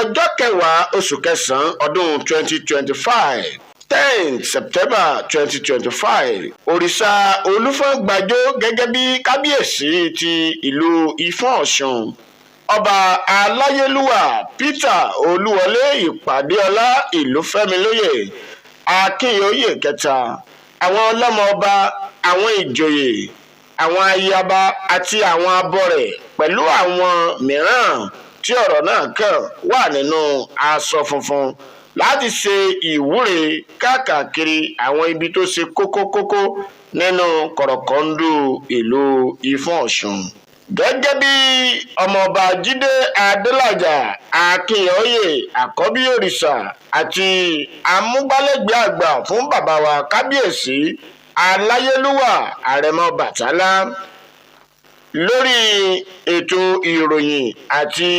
Ọjọ́ 10 oṣù kẹsàn-án ọdún 2025, 10 September 2025, Òrìṣà Olúfọ́n gbàjọ gẹ́gẹ́ bí kábíyèsí ti ìlú Ìfọ̀n Ọ̀ṣun, Ọba Aláyélúwà Peter Olúwọlé Ìpàdéọlá Ìlúfẹ́milóye Akínyòóyè kẹta, àwọn ọlọ́mọ ọba, àwọn ìjòyè, àwọn ayaba àti àwọn abọrẹ̀ pẹ̀lú àwọn mìíràn tí ọ̀rọ̀ náà kàn wà nínú aṣọ funfun láti ṣe ìwúre káàkiri àwọn ibi tó ṣe kókó-kókó nínú kọ̀rọ̀kọ́ńdú ìlú Ìfọ̀n Ọ̀ṣun. Gẹ́gẹ́ bí Ọmọọba Jíde Adélájà Akínyòóyè, àkọ́bí òrìṣà àti amúgbálẹ́gbẹ̀ẹ́ àgbà fún bàbá wa Kábíyèsí Aláyélúwà Àrẹ̀mọ Ọbàtálá lórí ètò ìròyìn àti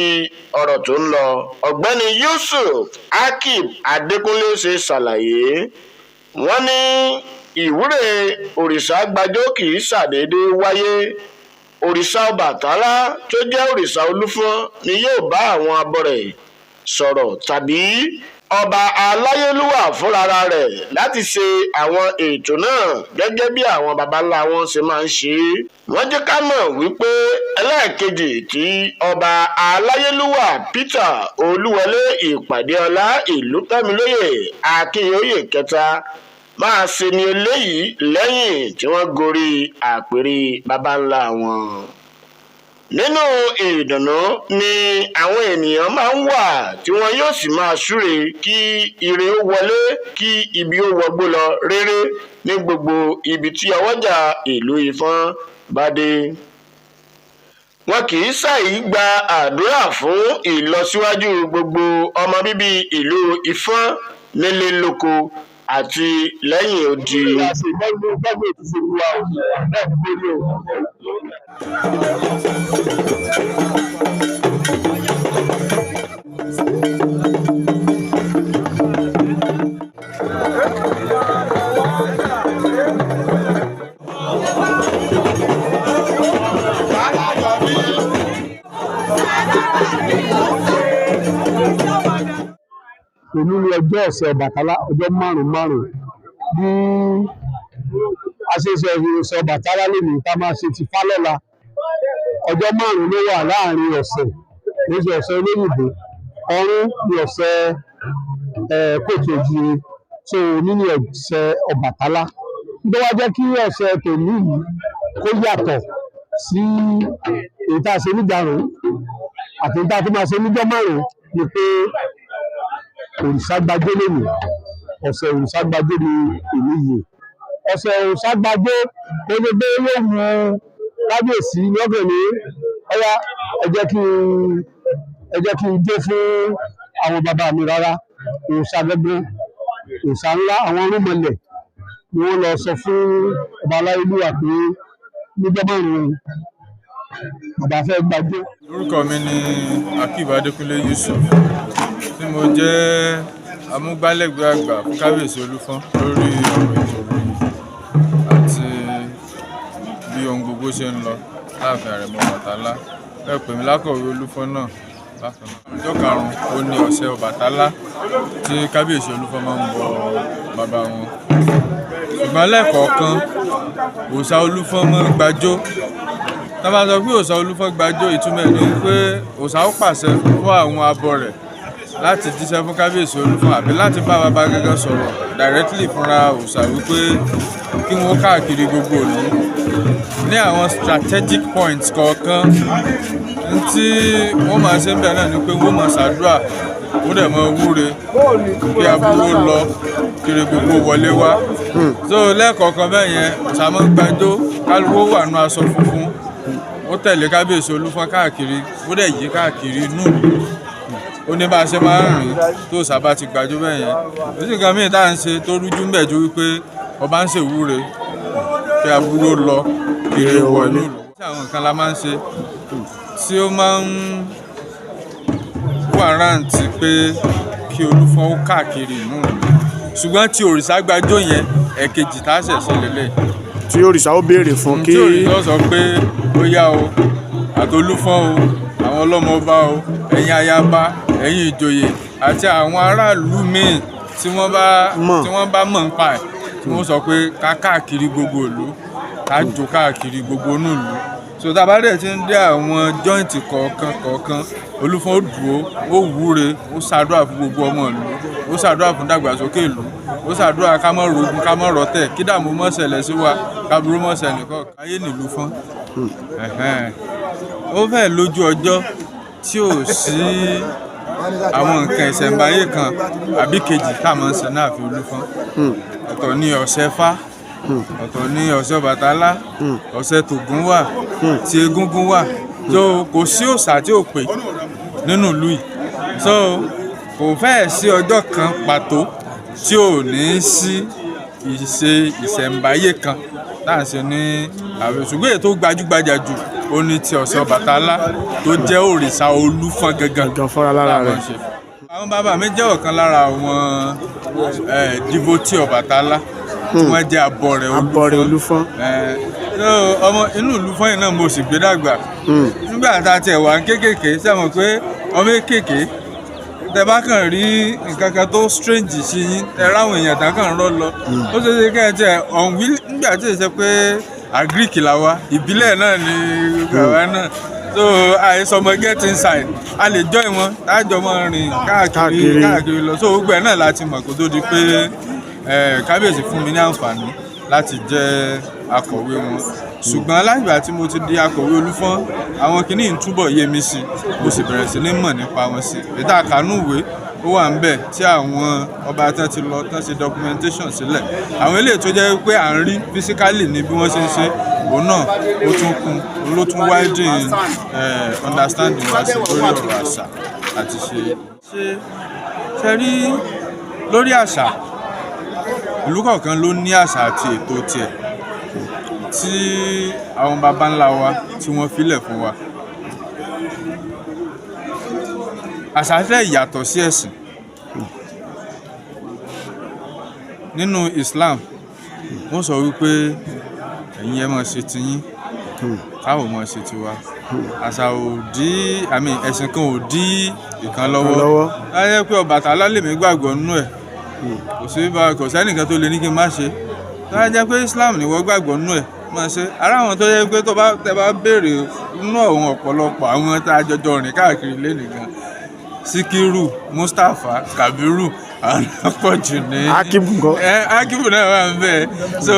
ọ̀rọ̀ tó ń lọ, Ọ̀gbẹ́ni Yusuf Akib Adékúnlé ṣe ṣàlàyé, wọ́n ní ìwúre Òrìṣàgbàjọ kì í ṣàdédé wáyé. Òrìṣà Ọbàtálá tó jẹ́ òrìṣà Olúfọ́n ni yóò bá àwọn abọrẹ̀ sọ̀rọ̀ tàbí Ọba Aláyélúwà fúnra rẹ̀ láti ṣe àwọn ètò náà gẹ́gẹ́ bí àwọn baba ńlá wọn ṣe máa ń ṣe é. Wọ́n jẹ́ ká mọ̀ wípé ẹlẹ́ẹ̀kejì tí Ọba Aláyélúwà Peter Olúwọlé Ìpàdéọlá Ìlúfẹ́milóye Akínyòóyè kẹta máa ṣe ní eléyìí lẹ́yìn tí wọ́n gorí àpèrè baba ńlá wọn. Nínú ìdùnnú ni àwọn ènìyàn máa ń wà tí wọn yóò sì máa súre kí ire ó wọlé, kí ibi ó wọgbó lọ réré ní gbogbo ibi tí ọwọ́jà ìlú Ifọ̀n bá dé. Wọn kì í ṣàì gba àdúrà fún ìlọsíwájú gbogbo ọmọ bíbí ìlú Ifọ̀n nílé lóko àti lẹ́yìn odi. Òní ní ọjọ́ ọ̀sẹ̀ Ọbàtálá, ọjọ́ márùn márùn. Bí a ṣe ṣe ọ̀sẹ̀ Ọbàtálá lónìí, tá a máa ṣe ti Fá lọ́la. Ọjọ́ 5 ló wà láàrin ọ̀sẹ̀, kì í ṣe ọ̀sẹ̀ olóyìnbó. Ọ̀run ní ọ̀sẹ̀ kóòtù òjìire. So òní ní ọ̀sẹ̀ Ọbàtálá. Tó wá jẹ́ kí ọ̀sẹ̀ tòní yìí kó yàtọ̀ sí èyí tá a ṣe níjàrún àti èyí tá a tún máa ṣe níjọ́ 5 ni pé Òrìṣàgbàjọ lónìí. Ọ̀sẹ̀ Òrìṣàgbàjọ ni èmi yìí. Ọ̀sẹ̀ Òrìṣàgbàjọ kó lè gbé yóò mú kábíyèsí lọ́gàn ní ọ̀yá, ẹ jẹ́ kí n jó fún àwọn bàbá mi rárá. Òòṣà gangan, òòṣà ńlá, àwọn irúnmọlẹ̀ ni wọ́n lọ sọ fún ọba aláyélúwà pé níjọ́ 5 bàbá fẹ́ gbàjọ. Orúkọ mi ni Akeem Adékúnlé Yusuf, tí mo jẹ́ amúgbálẹ́gbẹ̀ẹ́ àgbà fún Kábíyèsí Olúfọ́n lórí ọ̀rọ̀ ètò ìròyìn àti bí ohun gbogbo ṣe ń lọ láàfin Àrẹ̀mọ Ọbàtálá. Ẹ pè mí lákọ̀wé Olúfọ́n náà bákan náà. Ọjọ́ 5 ó ní ọ̀sẹ̀ Ọbàtálá tí Kábíyèsí Olúfọ́n máa ń bọ bàbá wọn. Ṣùgbọ́n lẹ́ẹ̀kọ̀ọ̀kan, òòṣà Olúfọ́n máa ń gbàjọ. Tí wọ́n bá sọ pé òòṣà Olúfọ́n gbàjọ, ìtumọ̀ ẹ̀ ni pé òòṣà ó pàṣẹ fún àwọn abọ rẹ̀ láti jíṣẹ́ fún Kábíyèsí Olúfọ́n àbí láti bá bàbá gángan sọ̀rọ̀ directly fúnra òòṣà wípé kí wọ́n káàkiri gbogbo ìlú ní àwọn strategic points kọ̀ọ̀kan. Tí wọ́n máa ṣe ń bẹ̀ náà ni pé wọ́n máa ṣàdúrà, wọ́n dẹ̀ máa wúre kí aburú ó lọ, kiri gbogbo wọlé wá. So lẹ́ẹ̀kọ̀ọ̀kan bẹ́ẹ̀ yẹn, òòṣà máa ń gbàjọ, kálukú wà nínú aṣọ funfun, ó tẹ̀lé Kábíyèsí Olúfọ́n káàkiri, ó dẹ̀ yí káàkiri inú ìlú. Ó ní bá a ṣe máa ń rìn tó òòṣà bá ti gbàjọ bẹ́ẹ̀ yẹn. Kò sí nǹkan míì tá à ń ṣe tó rújú ń bẹ̀ ju wípé ọba ń ṣèwúre kí aburú ó lọ, kiri wọlé. Tí àwọn nǹkan la máa ń ṣe tí ó máa ń warrant pé kí Olúfọ́n ó káàkiri inú ìlú. Ṣùgbọ́n tí òrìṣà gbàjọ yẹn, ẹ̀kejì tá a ṣẹ̀ ṣe lélẹ̀. Tí òrìṣà ó béèrè fún kí Tí òrìṣà ó sọ pé ó yá o, àti Olúfọ́n o, àwọn ọlọ́mọ ọba o. Ẹ̀yin ayaba, ẹ̀yin ìjòyè àti àwọn aráàlú míì tí wọ́n bá Mọ̀. tí wọ́n bá mọ̀ nípa ẹ̀, tí wọ́n sọ pé ká káàkiri gbogbo ìlú, ká jó káàkiri gbogbo inú ìlú. So tá a bá dẹ̀ ti ń dé àwọn joint kọ̀ọ̀kan kọ̀ọ̀kan, Olúfọ́n ó dúró, ó wúre, ó ṣàdúrà fún gbogbo ọmọ ìlú, ó ṣàdúrà fún dàgbàsókè ìlú, ó ṣàdúrà ká má rogun, ká má rọ̀tẹ̀, kí dààmú má ṣẹlẹ̀ sí wa, káburú má ṣẹlẹ̀ kọ̀ọ̀kan. Ayé nílùú fọ́n. Ẹ̀hẹ́n. Ó fẹ́ lójú ọjọ́ tí ò sí àwọn nǹkan ìṣẹ̀ǹbáyé kan àbí kejì tá a máa ń ṣe náà fi Olúfọ́n. Ọ̀tọ̀ ní ọ̀sẹ̀ Fá, ọ̀tọ̀ ní ọ̀sẹ̀ Ọbàtálá, ọ̀sẹ̀ tògún wà, ti Egúngún wà. So kò sí òòṣà tí ò pé nínú ìlú yìí. So kò fẹ́ẹ̀ sí ọjọ́ kan pàtó tí ò ní sí ìṣe ìṣẹ̀ǹbáyé kan tá à ń ṣe ní ààfin. Ṣùgbọ́n èyí tó gbajúgbajà jù ó ní ti ọ̀sẹ̀ Ọbàtálá tó jẹ́ òrìṣà Olúfọ́n gangan Gangan fúnra lára tá a máa rẹ̀. ń ṣe. Àwọn bàbá mi jẹ́ ọ̀kan lára àwọn devotee Ọbàtálá tí wọ́n jẹ́ abọrẹ̀ Abọrẹ̀ Olúfọ́n. So, ọmọ inú ìlú Fọ́n yìí náà mo sì gbé dàgbà. Nígbà tá a tiẹ̀ wà ní kéékèèké, ṣé mọ̀ pé ọmọ kéékèèké, tẹ bá kàn rí nǹkan kan tó strange sí yín, ẹ ráwọn èèyàn tán kàn ń rọ́ lọ, ó ṣeé ṣe kẹ́ ẹ tiẹ̀ ọ̀hún nígbà tí ì ṣe pé agric la wa, ìbílẹ̀ náà ni àwa náà. So àìsàn ọmọ get inside, a lè join wọn tájọ mọ rìn káàkiri. Káàkiri. Káàkiri lọ. So gbogbo ẹ̀ náà láti mọ̀ kó tó di pé kábíyèsí fún mi ní àǹfààní láti jẹ́ akọ̀wé wọn. Ṣùgbọ́n látìgbà tí mo ti di akọ̀wé Olúfọ́n, àwọn kinní yìí ń túbọ̀ yé mi sí, mo sì bẹ̀rẹ̀ sí ní mọ̀ nípa wọn sí. Ètò àkànúwé ó wà ń bẹ̀ tí àwọn ọba tán ti lọ tán ṣe documentation sílẹ̀, àwọn eléyìí tó jẹ́ pé à ń rí physically ní bí wọ́n ṣe ń ṣe, òun náà ó tún kún, òun ló tún widen understanding wa sí lórí ọ̀rọ̀ àṣà àti ṣe. Ṣe rí lórí àṣà, ìlú kọ̀ọ̀kan ló ní àṣà àti ètò tiẹ̀ tí àwọn baba ńlá wa tí wọ́n filẹ̀ fún wa. Àṣà fẹ́ yàtọ̀ sí ẹ̀sìn. Nínú Islam, wọ́n sọ wípé ẹ̀yin ẹ máa ṣe tiyín, káwa máa ṣe tiwa. Àṣà ò dí, àmì ẹ̀sìn kan ò dí ìkan lọ́wọ́. Lọ́wọ́. Láyé pé Ọbàtálá lèmi gbàgbọ́ nínú ẹ̀, kò sí bá kò sẹ́nìkan tó lè ní kí n má ṣe. Tó bá jẹ́ pé Islam ni wọ́n gbàgbọ́ nínú ẹ̀, máa ṣe. Ara àwọn tó jẹ́ pé tó bá tẹ bá béèrè nínú àwọn ọ̀pọ̀lọpọ̀ àwọn tá a jọjọ rìn káàkiri lénìí gan, Síkírù, Mustapha, Kabiru, àwọn náà pọ̀ jù ní. Akibu ńkọ́? Ẹ Akibu náà wà ń bẹ̀. So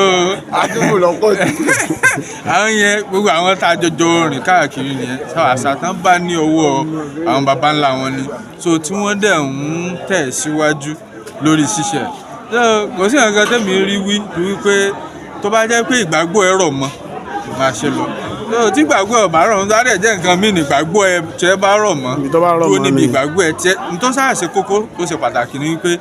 Akibu ló pọ̀ jù. Àwọn yẹn, gbogbo àwọn tá a jọjọ rìn káàkiri nìyẹn. So àṣà tán bá ní ọwọ́ àwọn baba ńlá wọn ni, so tí wọ́n dẹ̀ ń tẹ̀ síwájú lórí ṣíṣe. So kò sí nǹkan tẹ́mi rí wí ju wípé tó bá jẹ́ pé ìgbàgbọ́ ẹ rọ̀ mọ́, máa ṣe lọ. So tí ìgbàgbọ́ ẹ ò bá rọ̀ mọ́, tó bá dẹ̀ jẹ́ nǹkan míì ní ìgbàgbọ́ ẹ tẹ́ bá rọ̀ mọ́, Ibi tó bá rọ̀ dúró mọ́ níbi ni. ìgbàgbọ́ ẹ tiẹ̀. N tó sáà ṣe kókó tó ṣe pàtàkì ni wípé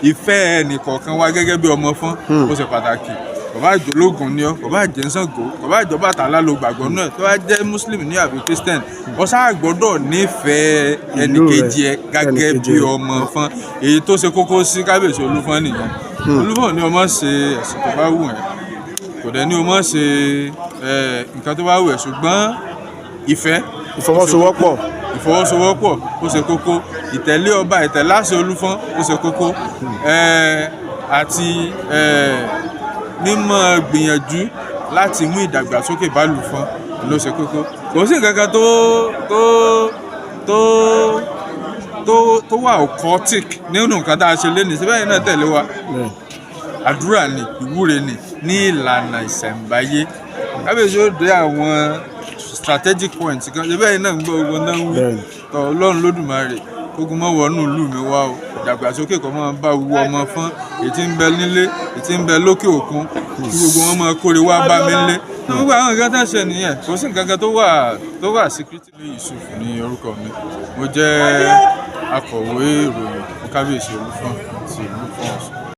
ìfẹ́ ẹnìkọ̀ọ̀kan wa gẹ́gẹ́ bí ọmọ fọ́n ó ṣe pàtàkì. Kò bá jẹ́ ológun ni ọ́, kò bá jẹ́ Ṣàngó, kò bá jẹ́ Ọbàtálá ló gbàgbọ́ náà, tó bá jẹ́ Muslim ní àbí Christian, ó sáà gbọ́dọ̀ nífẹ̀ẹ́ ẹnìkejì ẹ gẹ́gẹ́ ẹnìkejì bí ẹ. ọmọ fọ́n. Èyí tó ṣe kókó sí kábíyèsí Olúfọ́n nìyẹn. Olúfọ́n ní ọmọ ṣe ẹ̀sìn tó bá wù ẹ́, kò dẹ̀ ní o mọ̀ ṣe nǹkan tó bá wù ẹ́, ṣùgbọ́n ìfẹ́, Ìfọwọ́sowọ́pọ̀. Ìfọwọ́sowọ́pọ̀ ó ṣe kókó, ìtẹ̀lé ọba, ìtẹ̀láṣẹ Olúfọ́n ó ṣe kókó, àti mímọ̀ gbìyànjú láti mú ìdàgbàsókè bá Olúfọ́n ló ṣe kókó. Kò sí nǹkan kan tó wà occultic nínú nǹkan tá a ṣe lénìí síbẹ̀ yìí náà. Tẹ̀lé wa, àdúrà ni, ìwúre ni ní ìlànà ìṣẹ̀ǹbáyé. Kábíyèsí ó dé àwọn strategic points kan síbẹ̀ yìí náà ń gbọ́ ogun náà ń wí. Tọ́ Ọlọ́run Lódùmarè, kógun mọ́ wọnú ìlú mi wá o, ìdàgbàsókè kó máa bá wu ọmọ fọ́n, èyí tí ń bẹ nílé, èyí tí ń bẹ lókè òkun, kí gbogbo wọn máa kórè wá bá mi nílé. Gbogbo àwọn nǹkan tá a ṣe nìyẹn, kò sí nǹkan kan tó wà secret. Yusuf ní orúkọ mi, mo jẹ́ akọ̀wé ìròyìn fún kábíyèsí Olúfọ́n ti ìlú Fọ́n.